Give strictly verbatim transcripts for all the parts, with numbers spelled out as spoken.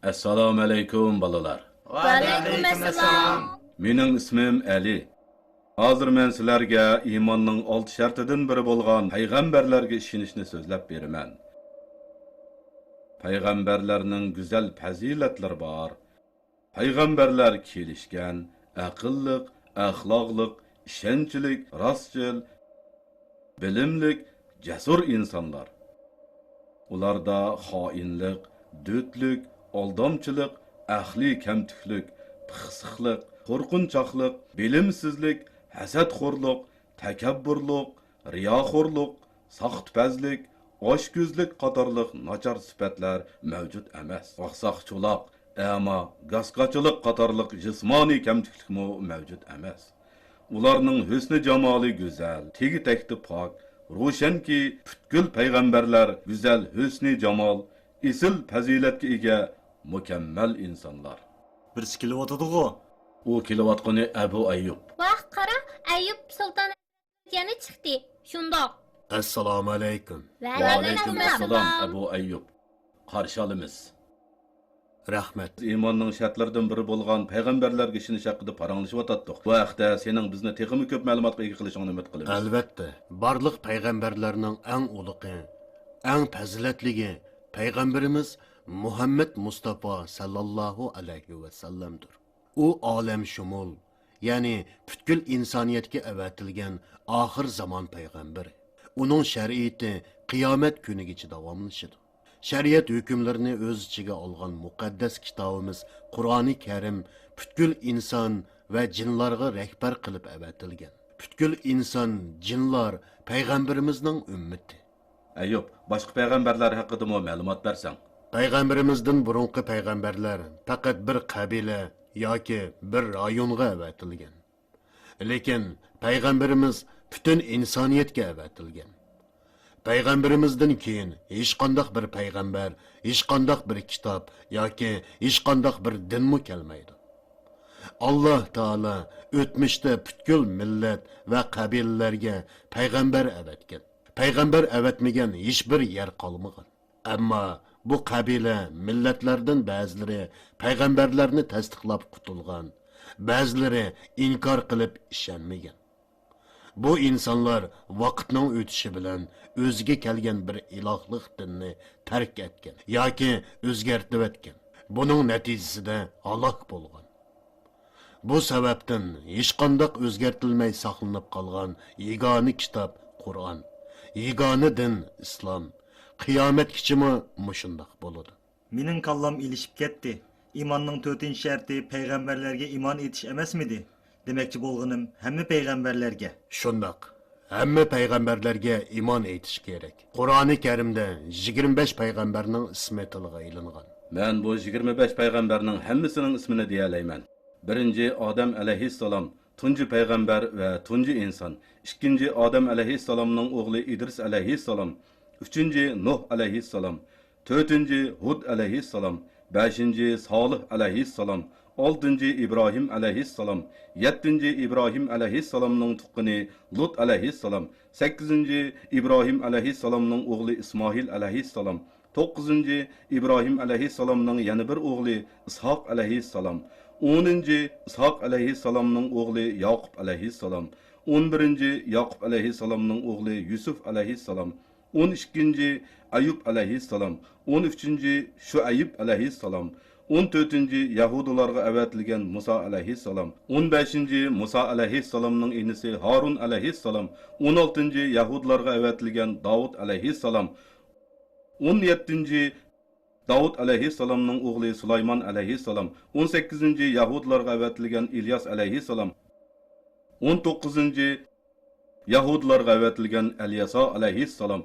ئەسسالامۇئەلەيكۇم، بالىلار. ۋەئەلەيكۇم ئەسسالام. مېنىڭ ئىسمىم ئەلى. ھازىر مەن سىلەرگە ئىماننىڭ ئالتە شەرتىدىن بىرى بولغان پەيغەمبەرلەرگە ئىشىنىشنى سۆزلەپ بېرىمەن. پەيغەمبەرلەرنىڭ گۈزەل پەزىلەتلىرى بار. پەيغەمبەرلەر كېلىشكەن، ئەقىللىق، ئەخلاقلىق، ئىشەنچلىك، راستچىل، بىلىملىك، جەسۇر ئىنسانلار. ئۇلاردا خائىنلىق، دۆتلۈك، ئالدامچىلىق، ئەقلىي كەمتۈكلۈك، پىخسىقلىق، قورقۇنچاقلىق، بىلىمسىزلىك، ھەسەتخورلۇق، تەكەببۇرلۇق، رىياخورلۇق، ساختىپەزلىك، ئاچكۆزلۈك قاتارلىق ناچار سۈپەتلەر مەۋجۇت ئەمەس. ئاقساق-چولاق، ئەما، گاسكاچىلىق قاتارلىق جىسمانىي كەمتۈكلۈكمۇ مەۋجۇت ئەمەس. ئۇلارنىڭ ھۆسنى-جامالى گۈزەل، تېگى-تەكتى پاك، روشەنكى، پۈتكۈل پەيغەمبەرلەر گۈزەل ھۆسنى-جامال، ئېسىل پەزىلەتكە ئىگە مۇكەممەل ئىنسانلار. بىرسى كېلىۋاتىدىغۇ؟ ئۇ كېلىۋاتقىنى ئەبۇ ئەييۇب. ۋاھ، قارا، ئەييۇب سۇلتان يەنە چىقتى. شۇنداق. ئەسسالامۇئەلەيكۇم. ۋەئەلەيكۇم ئەسسالام، ئەبۇ ئەييۇب. قارشى ئالىمىز. رەھمەت. ئىماننىڭ شەرتلىرىدىن بىرى بولغان پەيغەمبەرلەرگە ئىشىنىش ھەققىدە پاراڭلىشىۋاتاتتۇق. بۇ ھەقتە سېنىڭ بىزنى تېخىمۇ كۆپ مەلۇماتقا ئىگە قىلىشىڭنى ئۈمىد قىلىمىز. ئەلۋەتتە، بارلىق پەيغەمبەرلەرنىڭ ئەڭ ئۇلۇغى، ئەڭ پەزىلەتلىكى پەيغەمبىرىمىز مۇھەممەد مۇستافا ساللاللاھۇ ئەلەيھى ۋەسەللەمدۇر. ئۇ ئالەمشۇمۇل، يەنى پۈتكۈل ئىنسانىيەتكە ئەۋەتىلگەن ئاخىر زامان پەيغەمبىرى. ئۇنىڭ شەرىئىتى قىيامەت كۈنىگىچە داۋاملىشىدۇ. شەرىئەت ھۆكۈملىرىنى ئۆز ئىچىگە ئالغان مۇقەددەس كىتابىمىز قۇرئانى كەرىم پۈتكۈل ئىنسان ۋە جىنلارغا رەھبەر قىلىپ ئەۋەتىلگەن. پۈتكۈل ئىنسان، جىنلار پەيغەمبىرىمىزنىڭ ئۈممىتى. ئەييۇب، باشقا پەيغەمبەرلەر ھەققىدىمۇ مەلۇمات بەرسەڭ. پەيغەمبىرىمىزدىن بۇرۇنقى پەيغەمبەرلەر پەقەت بىر قەبىلە ياكى بىر رايونغا ئەۋەتىلگەن. لېكىن پەيغەمبىرىمىز پۈتۈن ئىنسانىيەتكە ئەۋەتىلگەن. پەيغەمبىرىمىزدىن كېيىن ھېچقانداق بىر پەيغەمبەر، ھېچقانداق بىر كىتاب ياكى ھېچقانداق بىر دىنمۇ كەلمەيدۇ. ئاللاھ تائالا ئۆتمۈشتە پۈتكۈل مىللەت ۋە قەبىلىلەرگە پەيغەمبەر ئەۋەتكەن. پەيغەمبەر ئەۋەتمىگەن ھېچبىر يەر قالمىغان. ئەمما بۇ قەبىلە، مىللەتلەردىن بەزىلىرى پەيغەمبەرلەرنى تەستىقلاپ قۇتۇلغان، بەزىلىرى ئىنكار قىلىپ ئىشەنمىگەن. بۇ ئىنسانلار ۋاقىتنىڭ ئۆتۈشى بىلەن ئۆزىگە كەلگەن بىر ئىلاھلىق دىننى تەرك ئەتكەن ياكى ئۆزگەرتىۋەتكەن. بۇنىڭ نەتىجىسىدە ھالاك بولغان. بۇ سەۋەبتىن ھېچقانداق ئۆزگەرتىلمەي ساقلىنىپ قالغان يېگانە كىتاب قۇرئان، يېگانە دىن ئىسلام، قىيامەتكىچىمۇ مۇشۇنداق بولىدۇ. مېنىڭ كاللام ئېلىشىپ كەتتى. ئىماننىڭ تۆتىنچى شەرتى پەيغەمبەرلەرگە ئىمان ئېيتىش ئەمەسمىدى؟ دېمەكچى بولغىنىم، ھەممە پەيغەمبەرلەرگە. شۇنداق. ھەممە پەيغەمبەرلەرگە ئىمان ئېيتىش كېرەك. قۇرئانى كەرىمدە يىگىرمە بەش پەيغەمبەرنىڭ ئىسمى تىلغا ئېلىنغان. مەن بۇ يىگىرمە بەش پەيغەمبەرنىڭ ھەممىسىنىڭ ئىسمىنى دېيەلەيمەن. بىرىنچى ئادەم ئەلەيھىسسالام، تۇنجى پەيغەمبەر ۋە تۇنجى ئىنسان. ئىككىنچى ئادەم ئەلەيھىسسالامنىڭ ئوغلى ئىدرىس ئەلەيھىسسالام. ئۈچىنچى نۇھ ئەلەيھىسسالام. تۆتىنچى ھۇد ئەلەيھىسسالام، بەشىنچى سالىھ ئەلەيھىسسالام، ئالتىنچى ئىبراھىم ئەلەيھىسسالام، يەتتىنچى ئىبراھىم ئەلەيھىسسالامنىڭ تۇغقىنى لۇت ئەلەيھىسسالام، سەككىزىنچى ئىبراھىم ئەلەيھىسسالامنىڭ ئوغلى ئىسمائىل ئەلەيھىسسالام، توققۇزىنچى ئىبراھىم ئەلەيھىسسالامنىڭ يەنە بىر ئوغلى ئىسھاق ئەلەيھىسسالام، ئونىنچى ئىسھاق ئەلەيھىسسالامنىڭ ئوغلى ياقۇپ ئەلەيھىسسالام، ئون بىرىنچى ياقۇپ ئەلەيھىسسالامنىڭ ئوغلى يۈسۈف ئەلەيھىسسالام، ئون ئىككىنچى ئەييۇب ئەلەيھىسسالام، ئون ئۈچىنچى شۇئەيب ئەلەيھىسسالام، ئون تۆتىنچى يەھۇدىيلارغا ئەۋەتىلگەن مۇسا ئەلەيھىسسالام، ئون بەشىنچى مۇسا ئەلەيھىسسالامنىڭ ئىنىسى ھارۇن ئەلەيھىسسالام، ئون ئالتىنچى يەھۇدىيلارغا ئەۋەتىلگەن داۋۇت ئەلەيھىسسالام، ئون يەتتىنچى داۋۇت ئەلەيھىسسالامنىڭ ئوغلى سۇلايمان ئەلەيھىسسالام، ئون سەككىزىنچى يەھۇدىيلارغا ئەۋەتىلگەن ئىلياس ئەلەيھىسسالام، ئون توققۇزىنچى يەھۇدىيلارغا ئەۋەتىلگەن ئەلياسا ئەلەيھىسسالام،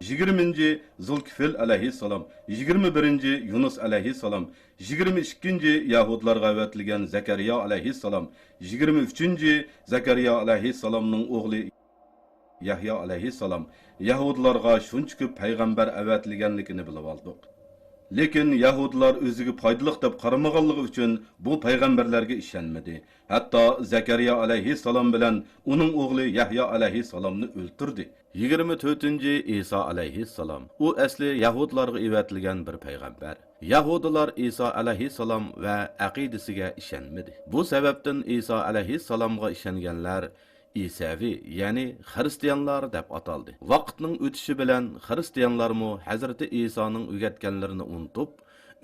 يىگىرمىنچى زۇلكىفىل ئەلەيھىسسالام، يىگىرمە بىرىنچى يۇنۇس ئەلەيھىسسالام، يىگىرمە ئىككىنچى يەھۇدىيلارغا ئەۋەتىلگەن زەكەرىيا ئەلەيھىسسالام، يىگىرمە ئۈچىنچى زەكەرىيا ئەلەيھىسسالامنىڭ ئوغلى يەھيا ئەلەيھىسسالام يەھۇدىيلارغا شۇنچە كۆپ پەيغەمبەر ئەۋەتىلگەنلىكىنى بىلىۋالدۇق. لېكىن يەھۇدىيلار ئۆزىگە پايدىلىق دەپ قارىمىغانلىقى ئۈچۈن بۇ پەيغەمبەرلەرگە ئىشەنمىدى. ھەتتا زەكەرىيا ئەلەيھىسسالام بىلەن ئۇنىڭ ئوغلى يەھيا ئەلەيھىسسالامنى ئۆلتۈردى. يىگىرمە تۆتىنچى ئىسا ئەلەيھىسسالام. ئۇ ئەسلى يەھۇدلارغا ئېۋەتىلگەن بىر پەيغەمبەر. يەھۇدىلار ئىسا ئەلەيھىسسالام ۋە ئەقىدىسىگە ئىشەنمىدى. بۇ سەۋەبتىن ئىسا ئەلەيھىسسالامغا ئىشەنگەنلەر ئىسەۋى، يەنى خىرىستىيانلار دەپ ئاتالدى. ۋاقىتنىڭ ئۆتۈشى بىلەن خىرىستىيانلارمۇ ھەزرىتى ئىسانىڭ ئۆگەتكەنلىرىنى ئۇنتۇپ،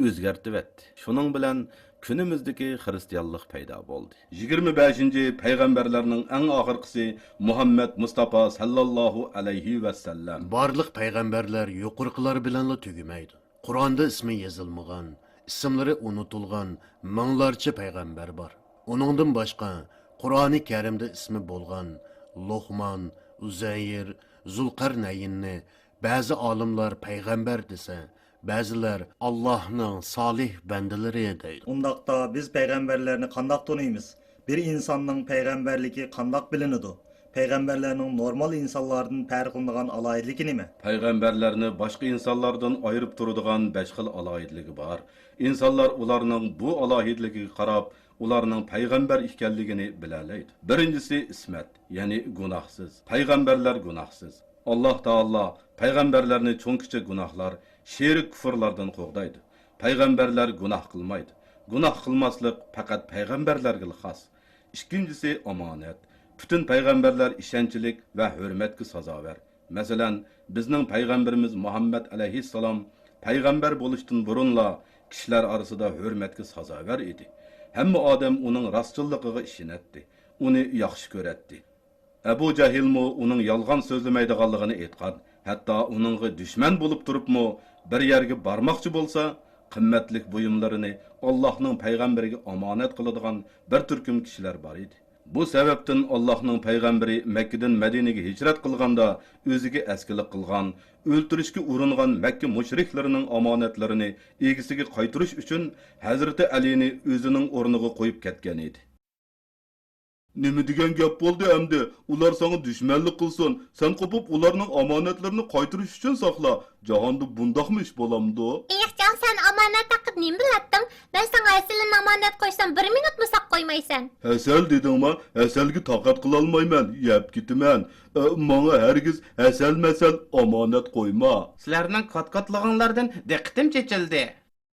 ئۆزگەرتىۋەتتى. شۇنىڭ بىلەن كۈنىمىزدىكى خىرىستىيانلىق پەيدا بولدى. يىگىرمە بەشىنچى پەيغەمبەرلەرنىڭ ئەڭ ئاخىرقىسى مۇھەممەد مۇستاپا سەللەللاھۇ ئەلەيھى ۋەسەللەم. بارلىق پەيغەمبەرلەر يۇقىرىقىلار بىلەنلا تۈگىمەيدۇ. قۇرئاندا ئىسمى يېزىلمىغان، ئىسىملىرى ئۇنتۇلغان مىڭلارچە پەيغەمبەر بار. ئۇنىڭدىن باشقا، قۇرئانى كەرىمدە ئىسمى بولغان لوقمان، ئۇزەير، زۇلقەرنەيننى بەزى ئالىملار پەيغەمبەر دېسە، بەزىلەر ئاللاھنىڭ سالىھ بەندىلىرى دەيدۇ. ئۇنداقتا بىز پەيغەمبەرلەرنى قانداق تونۇيمىز؟ بىر ئىنساننىڭ پەيغەمبەرلىكى قانداق بىلىنىدۇ؟ پەيغەمبەرلەرنىڭ نورمال ئىنسانلاردىن پەرقلىنىدىغان ئالاھىدىلىكى نېمە؟ پەيغەمبەرلەرنى باشقا ئىنسانلاردىن ئايرىپ تۇرىدىغان بەش خىل ئالاھىدىلىكى بار. ئىنسانلار ئۇلارنىڭ بۇ ئالاھىدىلىكىگە قاراپ، ئۇلارنىڭ پەيغەمبەر ئىكەنلىكىنى بىلەلەيدۇ. بىرىنچىسى ئىسمەت، يەنى گۇناھسىز. پەيغەمبەرلەر گۇناھسىز. ئاللاھ تائالا پەيغەمبەرلەرنى چوڭ-كىچىك گۇناھلار، شېرىك، كۇفرلاردىن قوغدايدۇ. پەيغەمبەرلەر گۇناھ قىلمايدۇ. گۇناھ قىلماسلىق پەقەت پەيغەمبەرلەرگىلا خاس. ئىككىنچىسى ئامانەت. پۈتۈن پەيغەمبەرلەر ئىشەنچلىك ۋە ھۆرمەتكە سازاۋەر. مەسىلەن، بىزنىڭ پەيغەمبىرىمىز مۇھەممەد ئەلەيھىسسالام پەيغەمبەر بولۇشتىن بۇرۇنلا كىشىلەر ئارىسىدا ھۆرمەتكە سازاۋەر ئىدى. ھەممە ئادەم ئۇنىڭ راستچىللىقىغا ئىشىنەتتى، ئۇنى ياخشى كۆرەتتى. ئەبۇ جەھىلمۇ ئۇنىڭ يالغان سۆزلىمەيدىغانلىقىنى ئېيتقان، ھەتتا ئۇنىڭغا دۈشمەن بولۇپ تۇرۇپمۇ، بىر يەرگە بارماقچى بولسا، قىممەتلىك بۇيۇملىرىنى ئاللاھنىڭ پەيغەمبىرىگە ئامانەت قىلىدىغان بىر تۈركۈم كىشىلەر بار ئىدى. بۇ سەۋەبتىن ئاللاھنىڭ پەيغەمبىرى مەككىدىن مەدىنىگە ھىجرەت قىلغاندا، ئۆزىگە ئەسكىلىك قىلغان، ئۆلتۈرۈشكە ئۇرۇنغان مەككە مۇشرىكلىرىنىڭ ئامانەتلىرىنى ئىگىسىگە قايتۇرۇش ئۈچۈن، ھەزرىتى ئەلىنى ئۆزىنىڭ ئورنىغا قويۇپ كەتكەن ئىدى. نېمە دېگەن گەپ بولدى ئەمدى؟ ئۇلار ساڭا دۈشمەنلىك قىلسۇن، سەن قوپۇپ ئۇلارنىڭ ئامانەتلىرىنى قايتۇرۇش ئۈچۈن ساقلا. جاھاندا بۇنداقمۇ ئىش بولامدۇ؟ ئېيىقجان، سەن ئامانەت ھەققىدە نېمە بىلەتتىڭ؟ مەن ساڭا ھەسىلىنى ئامانەت قويسام، بىر مىنۇتمۇ ساق قويمايسەن. ھەسەل دېدىڭما؟ ھەسەلگە تاقەت قىلالمايمەن، يەپ كېتىمەن. ئە، ماڭا ھەرگىز ھەسەل-مەسەل ئامانەت قويما. سىلەرنىڭ كات-كاتلىقىڭلاردىن دىققىتىم چېچىلدى.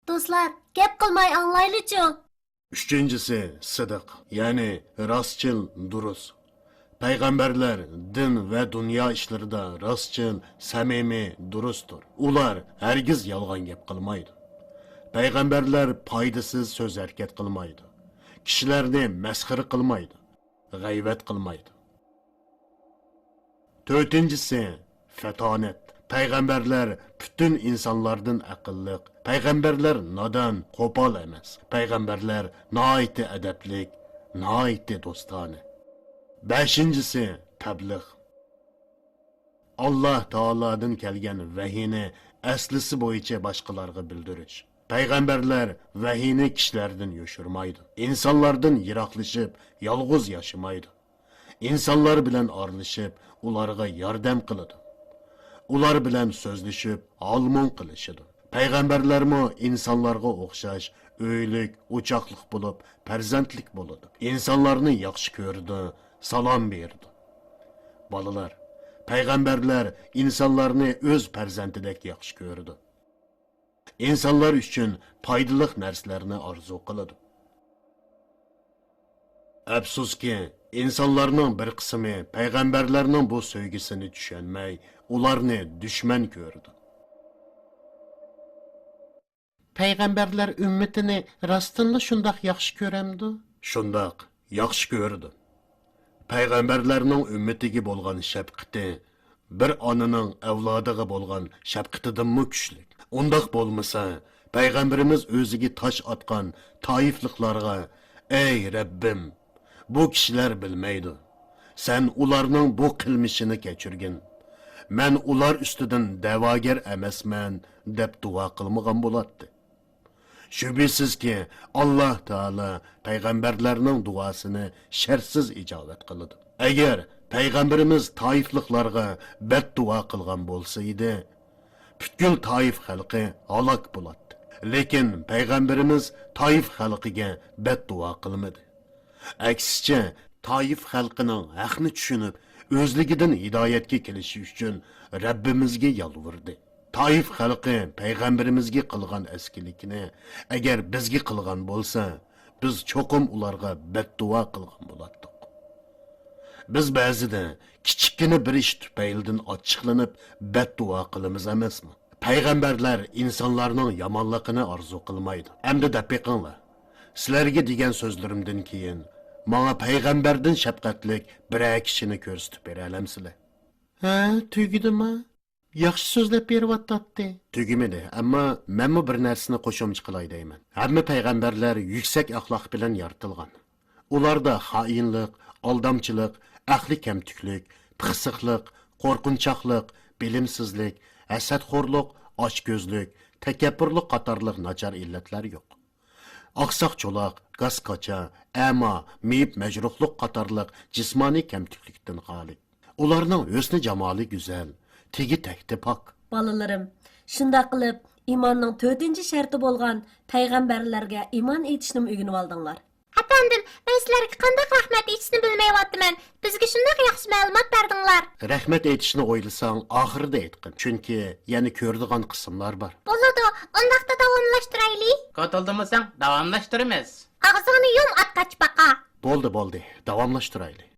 دوستلار، گەپ قىلماي ئاڭلايلىچۇ. ئۈچىنچىسى، سىدىق، يەنى راستچىل، دۇرۇس. پەيغەمبەرلەر دىن ۋە دۇنيا ئىشلىرىدا راستچىل، سەمىمىي، دۇرۇستۇر. ئۇلار ھەرگىز يالغان گەپ قىلمايدۇ. پەيغەمبەرلەر پايدىسىز سۆز-ھەرىكەت قىلمايدۇ. كىشىلەرنى مەسخىرە قىلمايدۇ، غەيۋەت قىلمايدۇ. تۆتىنچىسى، فەتانەت. پەيغەمبەرلەر پۈتۈن ئىنسانلاردىن ئەقىللىق. پەيغەمبەرلەر نادان، قوپال ئەمەس. پەيغەمبەرلەر ناھايىتى ئەدەپلىك، ناھايىتى دوستانە. بەشىنچىسى، تەبلىغ. ئاللاھ تائالادىن كەلگەن ۋەھىينى ئەسلىسى بويىچە باشقىلارغا بىلدۈرۈش. پەيغەمبەرلەر ۋەھىينى كىشىلەردىن يوشۇرمايدۇ. ئىنسانلاردىن يىراقلىشىپ، يالغۇز ياشىمايدۇ. ئىنسانلار بىلەن ئارىلىشىپ، ئۇلارغا ياردەم قىلىدۇ. ئۇلار بىلەن سۆزلىشىپ، ھال-مۇڭ قىلىشىدۇ. پەيغەمبەرلەرمۇ ئىنسانلارغا ئوخشاش ئۆيلۈك، ئوچاقلىق بولۇپ، پەرزەنتلىك بولىدۇ. ئىنسانلارنى ياخشى كۆرىدۇ، سالام بېرىدۇ. بالىلار، پەيغەمبەرلەر ئىنسانلارنى ئۆز پەرزەنتىدەك ياخشى كۆرىدۇ. ئىنسانلار ئۈچۈن پايدىلىق نەرسىلەرنى ئارزۇ قىلىدۇ. ئەپسۇسكى، ئىنسانلارنىڭ بىر قىسمى پەيغەمبەرلەرنىڭ بۇ سۆيگۈسىنى چۈشەنمەي، ئۇلارنى دۈشمەن كۆرىدۇ. پەيغەمبەرلەر ئۈممىتىنى راستتىنلا شۇنداق ياخشى كۆرەمدۇ؟ شۇنداق، ياخشى كۆرىدۇ. پەيغەمبەرلەرنىڭ ئۈممىتىگە بولغان شەپقىتى بىر ئانىنىڭ ئەۋلادىغا بولغان شەپقىتىدىنمۇ كۈچلۈك. ئۇنداق بولمىسا، پەيغەمبىرىمىز ئۆزىگە تاش ئاتقان تائىفلىقلارغا، ئەي رەببىم، بۇ كىشىلەر بىلمەيدۇ. سەن ئۇلارنىڭ بۇ قىلمىشىنى كەچۈرگىن. مەن ئۇلار ئۈستىدىن دەۋاگەر ئەمەسمەن، دەپ دۇئا قىلمىغان بولاتتى. شۈبھىسىزكى، ئاللاھ تائالا پەيغەمبەرلەرنىڭ دۇئاسىنى شەرتسىز ئىجابەت قىلىدۇ. ئەگەر پەيغەمبىرىمىز تائىفلىقلارغا بەددۇئا قىلغان بولسا ئىدى، پۈتكۈل تائىف خەلقى ھالاك بولاتتى. لېكىن پەيغەمبىرىمىز تائىف خەلقىگە بەددۇئا قىلمىدى. ئەكسىچە، تائىف خەلقىنىڭ ھەقنى چۈشىنىپ، ئۆزلۈكىدىن ھىدايەتكە كېلىشى ئۈچۈن رەببىمىزگە يالۋۇردى. تائىف خەلقى پەيغەمبىرىمىزگە قىلغان ئەسكىلىكىنى ئەگەر بىزگە قىلغان بولسا، بىز چوقۇم ئۇلارغا بەددۇئا قىلغان بولاتتۇق. بىز بەزىدە كىچىككىنە بىر ئىش تۈپەيلىدىن ئاچچىقلىنىپ بەددۇئا قىلىمىز ئەمەسمۇ؟ پەيغەمبەرلەر ئىنسانلارنىڭ يامانلىقىنى ئارزۇ قىلمايدۇ. ئەمدى دەپ بېقىڭلار، سىلەرگە دېگەن سۆزلىرىمدىن كېيىن ماڭا پەيغەمبەردىن شەپقەتلىك بىرەر كىشىنى كۆرسىتىپ بېرەلەمسىلەر؟ ھە، تۈگىدىما؟ ياخشى سۆزلەپ بېرىۋاتاتتى. تۈگىمىدى، ئەمما مەنمۇ بىر نەرسىنى قوشۇمچە قىلاي دەيمەن. ھەممە پەيغەمبەرلەر يۈكسەك ئەخلاق بىلەن يارىتىلغان. ئۇلاردا خائىنلىق، ئالدامچىلىق، ئەقلىي كەمتۈكلۈك، پىخسىقلىق، قورقۇنچاقلىق، بىلىمسىزلىك، ھەسەتخورلۇق، ئاچكۆزلۈك، تەكەببۇرلۇق قاتارلىق ناچار ئىللەتلەر يوق. ئاقساق-چولاق، گاس-كاچا، ئەما، مېيىپ-مەجرۇھلۇق قاتارلىق جىسمانىي كەمتۈكلۈكتىن خالىي. ئۇلارنىڭ ھۆسنى-جامالى گۈزەل، تېگى-تەكتى پاك. بالىلىرىم، شۇنداق قىلىپ، ئىماننىڭ تۆتىنچى شەرتى بولغان پەيغەمبەرلەرگە ئىمان ئېيتىشنىمۇ ئۆگىنىۋالدىڭلار. ئەپەندىم، مەن سىلەرگە قانداق رەھمەت ئېيتىشنى بىلمەيۋاتىمەن. بىزگە شۇنداق ياخشى مەلۇمات بەردىڭلار. رەھمەت ئېيتىشنى ئويلىساڭ، ئاخىرىدا ئېيتقىن، چۈنكى يەنە كۆرىدىغان قىسىملار بار. بولىدۇ، ئۇنداقتا داۋاملاشتۇرايلى. كوتۇلدىمىساڭ، داۋاملاشتۇرىمىز. ئاغزىڭنى يۇم، ئاتقاچ باقا. بولدى، بولدى، داۋاملاشتۇرايلى.